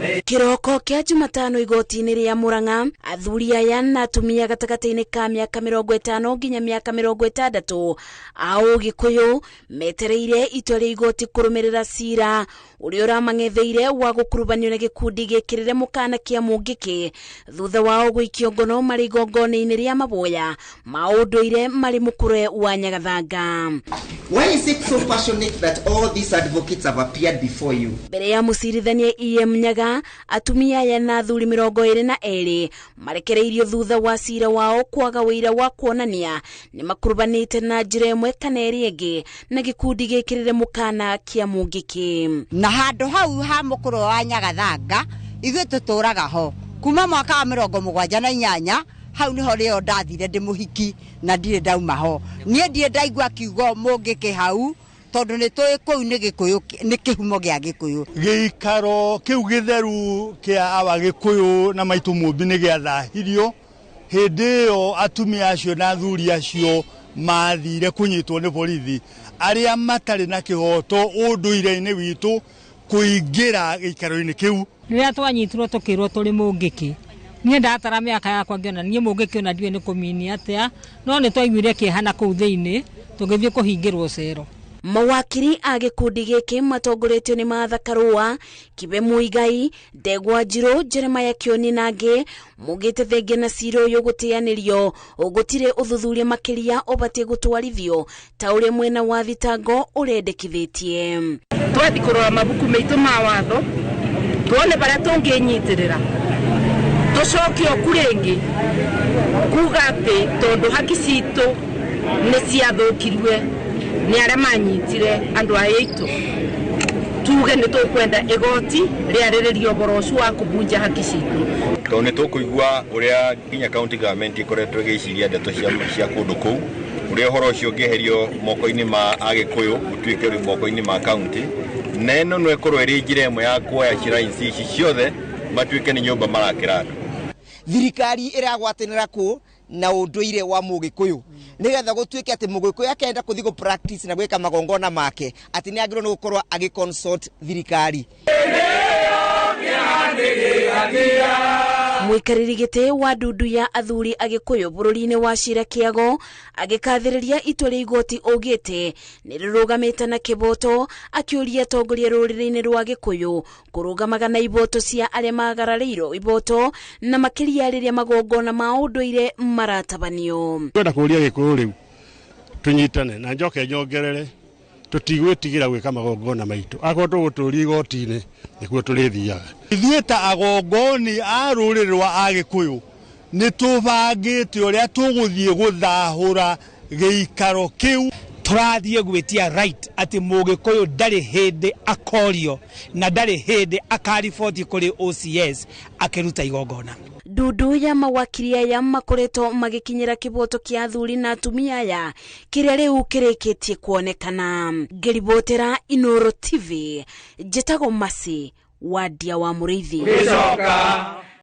Kĩroko kĩa Jumatano igoti-inĩ rĩa Murang'a, athuri aya na atumia gatagatĩ-inĩ ka mĩaka 50 nginya mĩaka 60 a Ũgĩkũyũ metereire itua rĩa igoti kũrũmĩrĩra cira ũrĩa ũramang'etheire wa gũkurubanio na gĩkundi gĩkĩrĩre mũkana kĩa Mũngĩkĩ thutha wao gũikio ngono marĩ igongona-inĩ rĩa maboya ma ũndũire marĩ mũkũre wa Nyagathanga. Why is it so passionate that all these advocates have appeared before you? Mbere ya mũcirithania EM Nyaga, atumia aya na athuri 22 marekereirio thutha wa cira wao kwaga ũira wa kuonania nĩ makurubanĩte na njĩra ĩmwe kana ĩrĩa ĩngĩ na gĩkundi gĩkĩrĩre mũkana kĩa Mũngĩkĩ. Na handũ hau ha mũkũrũ wa Nyagathanga ithuĩ tũtũraga ho kuma mwaka wa 78. Hau niho rĩo ndathire ndĩ mũhiki na ndirĩ ndauma ho. Niĩ ndirĩ ndaigua kiugo Mũngĩkĩ hau, tondũ nĩ tũĩ kũu nĩ Gĩkũyũ, nĩ kĩhumo gĩa Gĩkũyũ. Gĩikaro kĩu gĩtheru kĩa awa Gĩkũyũ na maitũ mũmbi nĩ gĩathahirio hĩndĩ ĩyo atumia acio na athuri acio mathire kũnyitwo nĩ borithi arĩa matarĩ na kĩhoto ũndũire-inĩ witũ kũingĩra gĩikaro-inĩ kĩu. Rĩrĩa twanyitirwo tũkĩrwo tũrĩ Mũngĩkĩ, niĩ ndatara mĩaka yakwa ngĩona niĩ Mũngĩkĩ ona ndiũĩ nĩ kũmini atĩa, no nĩ twaiguire kĩeha na kũu thĩinĩ tũgĩthiĩ kũhingĩrwo cero. Mawakiri a gĩkundi gĩkĩ matongoretio nĩ Martha Karua, Kibe Muigai, Ndegwa Njirũ, Jeremiah Kĩoni na angĩ mugĩte thengia na cira ũyũ gũteanĩrio gũtirĩ ũthuthuria makĩria ũbatiĩ gũtwarithio ta ũrĩa mwena wa thitango ũrendekithĩtie. Twathi kũrora mabuku maitũ ma watho tuone barĩa tũngĩnyitĩrĩra, tũcoke oku rĩngĩ kuga atĩ tondũ haki citũ nĩ ciathũkirwe nĩ arĩa manyitire andũ aya aitũ, tuge nĩ tũkwenda igoti rĩarĩrĩrie ũhoro ũcio wa kũbunja haki citũ. Tondũ nĩ tũkũigua ũrĩa nginya county government ĩkoretwo ĩgĩciria ndeto cia kũndũ kũu, ũrĩa ũhoro ũcio ũngĩeherio moko-inĩ ma Agĩkũyũ ũtuĩke ũrĩ moko-inĩ ma county, na ĩno no ĩkorwo ĩrĩ njĩra ĩmwe ya kuoya shrines ici ciothe matuĩke nĩ nyũmba marakĩra andũ. Thirikari ĩragwatanĩra kũ na ũndũire wa Mũgĩkũyũ nĩgetha gũtuĩke atĩ Mũgĩkũyũ akenda kũthiĩ gũ practice na gwĩka magongona make atĩ nĩ agĩrĩirwo nĩ gũkorwo agĩ consult thirikari. Mũikarĩri gĩtĩ wa ndundu ya athuri Agĩkũyũ bũrũri-inĩ wa Cira Kĩago agĩkathĩrĩria itua rĩa igoti augĩte nĩ rĩrũgamĩte na kĩboto, akĩũria atongoria rũrĩrĩ-inĩ rwa Gĩkũyũ kũrũgamaga na iboto cia arĩa magararĩirwo iboto na makĩria rĩrĩa magongona ma ũndũire maratabanio. Kwenda kũũria Gĩkũyũ rĩu tũnyitane na njoke nyongerere tũtigwĩtigĩra gwĩka magongona maitũ, akorwo tũgũtũria igoti-inĩ nĩkuo tũrĩthiaga. Ithuĩ ta agongoni a rũrĩrĩ rwa Agĩkũyũ nĩ tũbangĩte ũrĩa tũgũthiĩ gũthahũra gĩikaro kĩu. Tũrathiĩ gwĩtia right atĩ Mũgĩkũyũ ndarĩ hĩndĩ akorio na ndarĩ hĩndĩ akariboti kũrĩ OCS akĩruta igongona. Ndundu ya mawakiri aya makoretwo magĩkinyĩra kĩboto kĩa athuri na atumia aya kĩrĩa rĩu kĩrĩkĩtie kuonekana. Ngĩribotera Inooro TV, njĩtagwo Mercy Wandia wa Mũrĩithi.